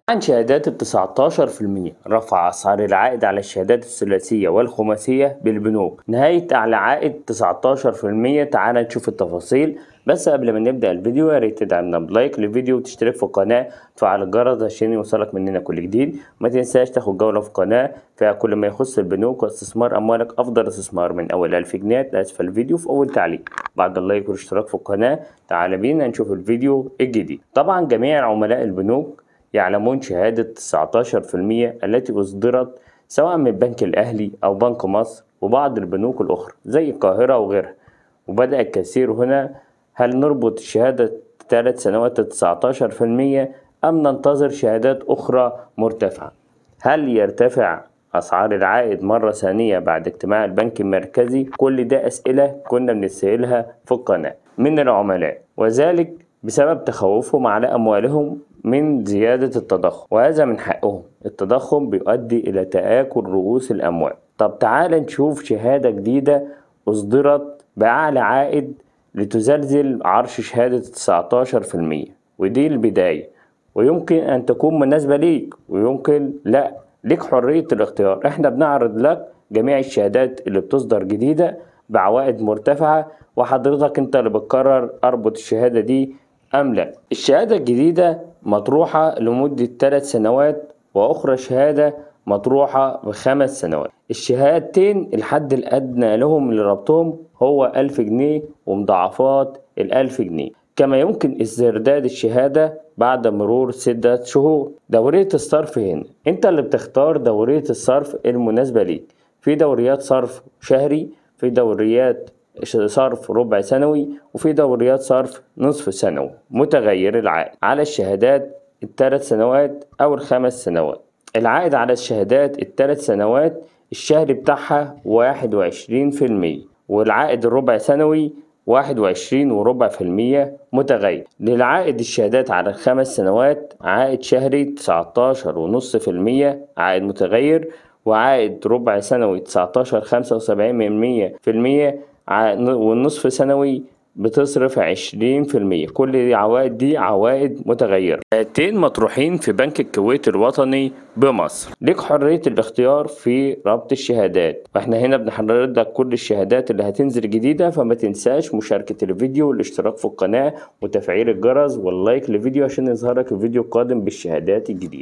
عن شهادات 19%، رفع أسعار العائد على الشهادات الثلاثية والخماسية بالبنوك، نهاية أعلى عائد 19%. تعال نشوف التفاصيل، بس قبل ما نبدأ الفيديو يا ريت تدعمنا بلايك للفيديو وتشترك في القناة وتفعل الجرس عشان يوصلك مننا كل جديد. ما تنساش تاخد جولة في القناة فيها كل ما يخص البنوك واستثمار أموالك، أفضل استثمار من أول 1000 جنيه. أسفل الفيديو في أول تعليق بعد اللايك والاشتراك في القناة. تعال بينا نشوف الفيديو الجديد. طبعا جميع عملاء البنوك يعلمون شهادة 19% التي أصدرت سواء من البنك الأهلي أو بنك مصر وبعض البنوك الأخرى زي القاهرة وغيرها. وبدأ الكثير هنا، هل نربط الشهادة 3 سنوات 19% أم ننتظر شهادات أخرى مرتفعة؟ هل يرتفع أسعار العائد مرة ثانية بعد اجتماع البنك المركزي؟ كل ده أسئلة كنا بنسألها في القناة من العملاء، وذلك بسبب تخوفهم على أموالهم من زيادة التضخم، وهذا من حقهم. التضخم بيؤدي إلى تآكل رؤوس الأموال. طب تعال نشوف شهادة جديدة أصدرت بأعلى عائد لتزلزل عرش شهادة 19%، ودي البداية، ويمكن أن تكون مناسبة ليك ويمكن لا، ليك حرية الاختيار. احنا بنعرض لك جميع الشهادات اللي بتصدر جديدة بعوائد مرتفعة، وحضرتك انت اللي بتقرر اربط الشهادة دي أم لا. الشهادة الجديدة مطروحة لمدة 3 سنوات، وأخرى شهادة مطروحة ب5 سنوات. الشهادتين الحد الأدنى لهم لربطهم هو 1000 جنيه ومضاعفات 1000 جنيه. كما يمكن استرداد الشهادة بعد مرور 6 شهور. دورية الصرف هنا انت اللي بتختار دورية الصرف المناسبة ليك. في دوريات صرف شهري، في دوريات صرف ربع سنوي، وفي دوريات صرف نصف سنوي متغير العائد على الشهادات 3 سنوات أو 5 سنوات. العائد على الشهادات 3 سنوات الشهري بتاعها 21%، والعائد الربع سنوي 21.25% متغير. للعائد الشهادات على 5 سنوات عائد شهري 19.5% عائد متغير، وعائد ربع سنوي 19.75%، والنصف سنوي بتصرف 20%. كل العوائد دي عوائد متغيرة. شهادتين مطروحين في بنك الكويت الوطني بمصر. ليك حرية الاختيار في ربط الشهادات، واحنا هنا بنحرر لك كل الشهادات اللي هتنزل جديدة. فما تنساش مشاركة الفيديو والاشتراك في القناة وتفعيل الجرس واللايك للفيديو عشان يظهرك الفيديو القادم بالشهادات الجديدة.